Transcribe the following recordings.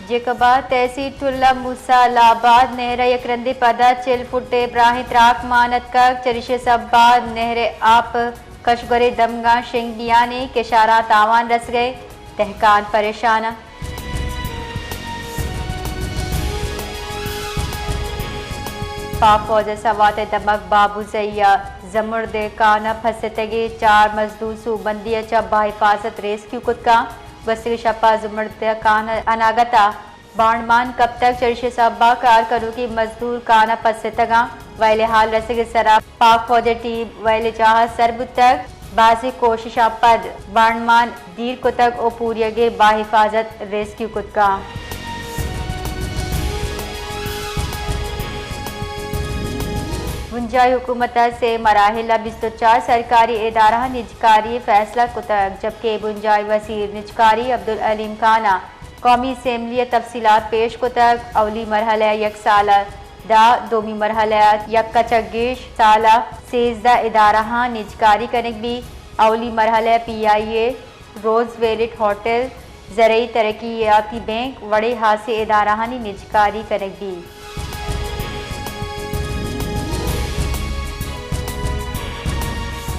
جیکب ءِ تحصیل ٹلہ موسی اللہ آباد نہر ءَ یک رندے پدا چل فٹے براہیں تراک مان اتکگ۔ چریشی ءِ سبب ءَ نہر ءِ آپ کشگورے دمگاں شنگ بیان ءَ، کشاراں تاوان رسگ ءَ، دہکان پریشان۔ پاک فوج ءِ سوات ءِ دمگ بابوزئی ءَ زمرد کان ءَ پھستگیں چار مزدور سوبمندی ءَ چہ باحفاظت ریسکیو کتگ اَنت۔ گوستگیں شپ ءَ زمرد کان ءَ اناگت ءَ بانڈ مان کپتگ، چریشی ءِ سبب ءَ کار کنوکیں مزدور کان ءَ پھستگ اَنت۔ ویل ءِ ہال رسگ ءِ سرا پاک فوج ءِ ٹیم ویل ءِ جاہ ءَ سر بوتگ۔ بازیں کوششاں پد بانڈمان دیر کتگ ءُ پوریاگیں باحفاظت ریسکیو کتگ اَنت۔ بنجاہی حکومت ءَ سے مراحل ءَ بیست ءُ چار سرکاری ادارہاں نجکاری ءِ فیصلہ کتگ، جبکہ بنجاہی وزیر نجکاری عبدالعلیم خان ءَ قومی اسمبلی ءَ تفصیلات پیش کتگ۔ اولی مرحلہ ءَ یک سال ءَ دہ، دومی مرحلہ ءَ یک ءَ چہ گیش سال ءَ سیزدہ ادارہاں نجکاری کنگ بیت۔ اولی مرحلہ ءَ پی آئی اے، روزویلٹ ہوٹل، زرعی ترقیاتی بینک وڑیں ہاسیں ادارہانی نجکاری کنگ بیت۔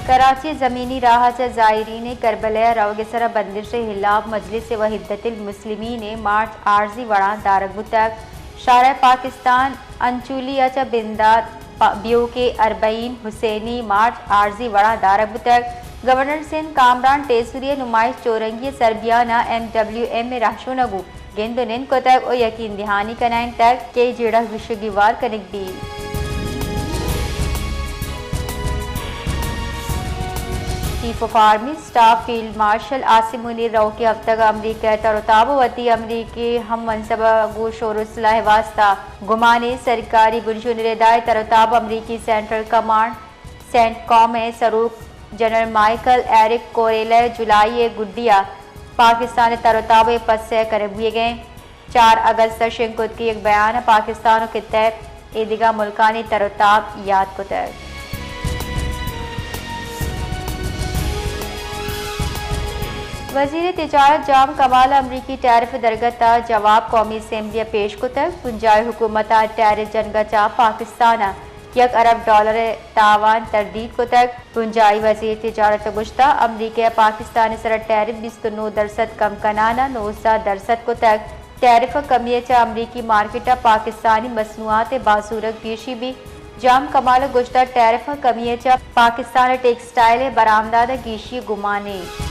کراچی ءِ زمینی راہ ءَ چہ زائرین ءِ کربلا ءَ روگ ءِ سرا بندش ءِ ہلاپ مجلس وحدت المسلمین ءَ مارچ عارضی وڑاں دارگ بوتگ۔ شارع پاکستان انچولی ءَ چہ بندات پا-، بیوک ءِ اربعین حسینی مارچ عارضی وڑاں دارگ بوتگ۔ گورنر سندھ کامران ٹیسری ءَ نمائش چورنگی ءِ سربیان ءَ ایم ڈبلیو ایم ءِ رہشون ءَ گوں گند ءُ نند کتگ ءُ یقین دہانی کنائینتگ کہ اے جیڑہ گیشگیوار کنگ بیت۔ Chief of army staff field marshal Asim Munir روکیں ہفتگ ءَ امریکہ ءِ تر ءُ تاب ءَ وتی امریکی ہم منصب ءَ گوں شور ءُ سلاہ ءِ واستہ گمانیں سرکاری بنشون ءِ ردا ءَ تر ءُ تاب امریکی سینٹرل کمانڈ سینٹ کام ءِ سروک جنرل مائیکل ایرک کوریلا ءِ جولائی ءِ گڈی ءَ پاکستان ءِ تر ءُ تاب ءِ پسہ ءَ کنگ بوہگ ءَ اِنت۔ چار اگست ءَ شنگ کتگیں یک بیان ءَ پاکستان ءُ خطہ ءِ ایدگہ ملکانی تر ءُ تاب یات کتگ۔ وزیر تجارت جام کمال ءَ امریکی ٹیرف ءِ درگت ءَ جواب قومی اسمبلی ءَ پیش کتگ۔ بنجاہی حکومت ءَ ٹیرف جنگ ءَ چہ پاکستان ءَ یک ارب ڈالر ءِ تاوان تردید کتگ۔ بنجاہی وزیر تجارت ءَ گوشتگ، امریکہ ءَ پاکستان ءِ سرا ٹیرف بیست ءُ نو درسد کم کنان ءَ نوزدہ درسد کتگ۔ ٹیرف ءِ کمی ءَ چہ امریکی مارکیٹ ءَ پاکستانی مصنوعات ءِ بازورگ گیشی بیت۔ جام کمال ءَ گوشتگ، ٹیرف ءِ کمی ءَ چہ پاکستان ءِ ٹیکسٹائل ءِ برآمدات ءَ گیشی ءِ گمان اِنت۔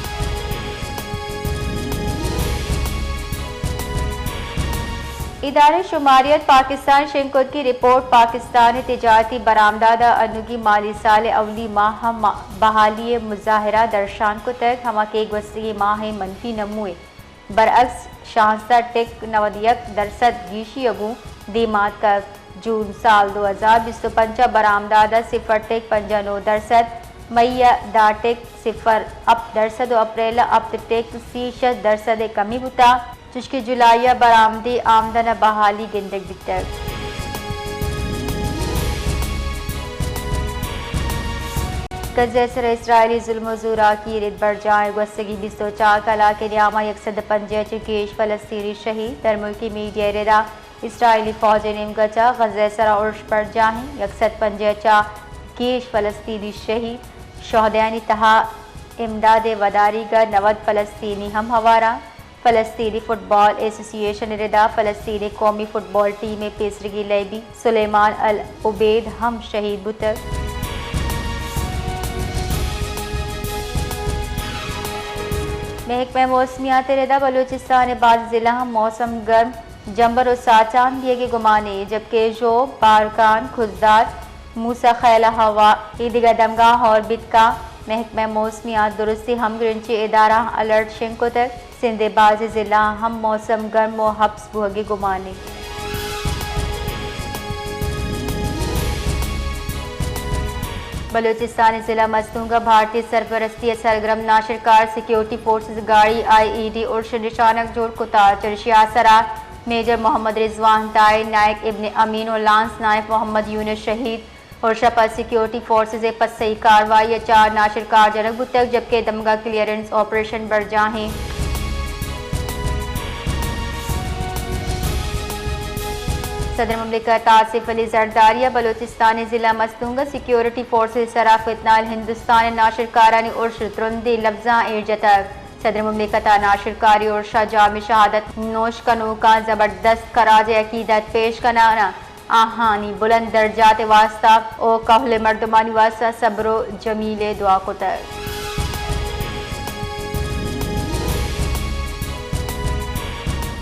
ادارہ شماریات پاکستان ءَ شنگ کتگیں رپورٹ ءَ پاکستان ءِ تجارتی برآمدات ءَ انوگیں مالی سال ءِ اولی ماہ ءَ ما-، بحالی ءِ مظاہرہ درشان کتگ، ہما کہ گوستگیں ماہ ءِ منفی نمو ءِ برعکس شانزدہ ٹک نود یک درسد گیشی ءَ گوں دیما اتکگ۔ جون سال دو ہزار بیست ءُ پنچ ءَ برآمدات ءَ صفر ٹک پنجاہ نو درسد، مئی ءَ دہ ٹک صفر ہپت درسد ءُ اپریل ءَ ہپت ٹک سی شش درسد ءِ کمی بوتگ، چوشکہ جولائی ءَ برآمدی آمدن ءَ بحالی گندگ بیتگ۔ غزہ ءِ سرا اسرائیلی ظلم ءُ زوراکی ءِ رد برجاہ اِنت۔ گوستگیں بیست ءُ چار کلاک ءِ نیام ءَ یک سد ءُ پنجاہ ءَ چہ گیش فلسطینی شہید۔ درملکی میڈیا ءِ ردا اسرائیلی فوج ءِ نیمگ ءَ چہ غزہ ءِ سرا ارش برجاہ اِنت۔ یک سد ءُ پنجاہ ءَ چہ گیش فلسطینی شہید۔ شہدایانی تہا امداد ءِ وداریگ ءَ نود فلسطینی ہم ہوار اَنت۔ فلسطینی فٹبال ایسوسی ایشن ءِ ردا فلسطین ءِ قومی فٹبال ٹیم ءِ پیسریگیں لیبی سلیمان العبید ہم شہید بوتگ۔ محکمہ موسمیات ءِ ردا بلوچستان ءِ بعض ضلع ہم موسم گرم، جمبر ءُ ساچان بیگ ءِ گمان اِنت، جبکہ ژوب، بارکھان، خضدار، موسی خیل ءَ ہوا ایدگہ دمگاں ہور بیت کنت۔ محکمہ موسمیات درستیں ہمگرنچیں ادارہاں الرٹ شنگ کتگ۔ سندھ ءِ بعض ضلع ہم موسم گرم ءُ ہپس بوہگ ءِ گمان اِنت۔ بلوچستان ءِ ضلع مستونگ ءَ بھارتی سرپرستی ءَ سرگرم ناشرکار سیکیورٹی فورسز ءِ گاڑی ءَ آئی ای ڈی ارش ءِ نشانگ جوڑ کتگ۔ چریشی ءِ آسرا میجر محمد رضوان، طاہر نائیک ابن امین ءُ لانس نائیک محمد یونس شہید۔ ارش ءَ پد سیکیورٹی فورسز ءِ پسہی کاروائی ءَ چار ناشرکار جنگ بوتگ، جبکہ دمگ ءَ کلیئرنس آپریشن برجاہ اِنت۔ صدر مملکت آصف علی زرداری ءَ بلوچستان ءِ ضلع مستونگ ءَ سیکیورٹی فورسز ءِ سرا فتنہ ءِ ہندوستان ءِ ناشرکارانی ارش ترندیں لبزاں ایر جتگ۔ صدر مملکت ءَ ناشرکاری ارش ءَ جام شہادت نوش کنوکاں زبردست خراج عقیدت پیش کنان ءَ آہانی بلند درجات ءِ واستہ او کہل مردمانی واستہ صبر و جمیل ءِ دعا کتگ۔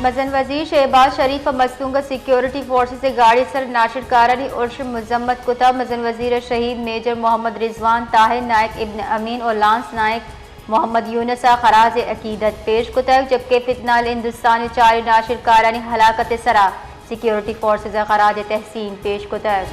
مزن وزیر شہباز شریف ءَ مستونگ ءَ سیکیورٹی فورسز ءِ گاڑی ءِ سر ناشرکارانی ارش ءِ مذمت کتگ۔ مزن وزیر ءَ شہید میجر محمد رضوان، طاہر نائیک، ابن امین و لانس نائیک محمد یونس ءَ خراج عقیدت پیش کتگ، جبکہ فتنہ الہندوستان ءِ چاریں ناشرکارانی ہلاکت ءِ سرا سیکیورٹی فورسز ءَ خراج تحسین پیش کتگ۔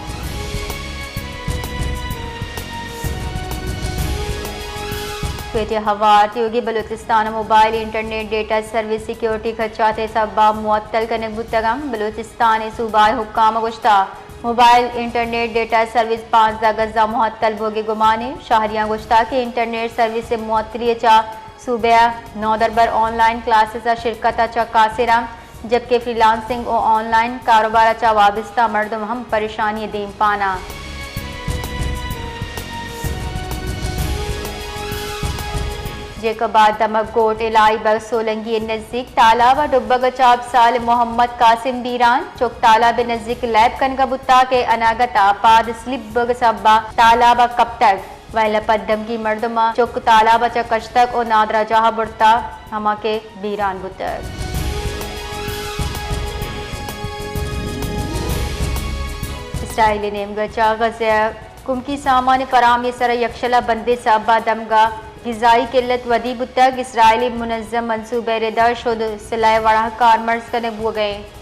کوئٹہ ءِ ہوار تیوگیں بلوچستان ءِ mobile internet data service security خدشات ءِ سبب ءَ معطل کنگ بوتگ انت۔ بلوچستان ءِ صوبائی حکام ءَ گوشتگ، موبائل انٹرنیٹ ڈیٹا سروس پانزدہ اگست ءَ معطل بوگ ءِ گمان انت۔ شہریاں گوشتگ کہ انٹرنیٹ سروس ءِ معطلی ءَ چہ صوبہ ءِ نودربر آن لائن کلاسز ءَ شرکت ءَ چہ قاصر انت، جبکہ فری لانسنگ و آن لائن کاروبار ءَ چہ وابستہ مردم ہم پریشانی ءِ دیمپان انت۔ جیکب آباد دمگ گوٹ الہی بخش سولنگی ءِ نزیک تالاب ءِ ڈبگ ءَ چہ ابسال محمد قاسم بیران۔ چک تالاب ءِ نزیک لیب کنگ ءَ بوتگ کہ اناگت ءَ پاد سلپ بوگ ءِ سبب ءَ تالاب ءَ کپتگ۔ ویل ءَ پد دمگی مردماں چک تالاب ءَ چہ کشتگ و نادراہ جاہ ءَ برتگ، ہما کہ بیران بوتگ۔ اسرائیل ءِ نیمگ ءَ چہ غزہ ءَ کمکی سامان ءِ فراہمی ءِ سرا یکشل ءَ بندی ءِ سبب ءَ دمگ ءَ غذائی قلت ودی بوتگ۔ اسرائیل ءِ منظم منصوبہ ءِ ردا شد سلاہ ءِ وڑا کارمرز کنگ بوگ ءَ انت۔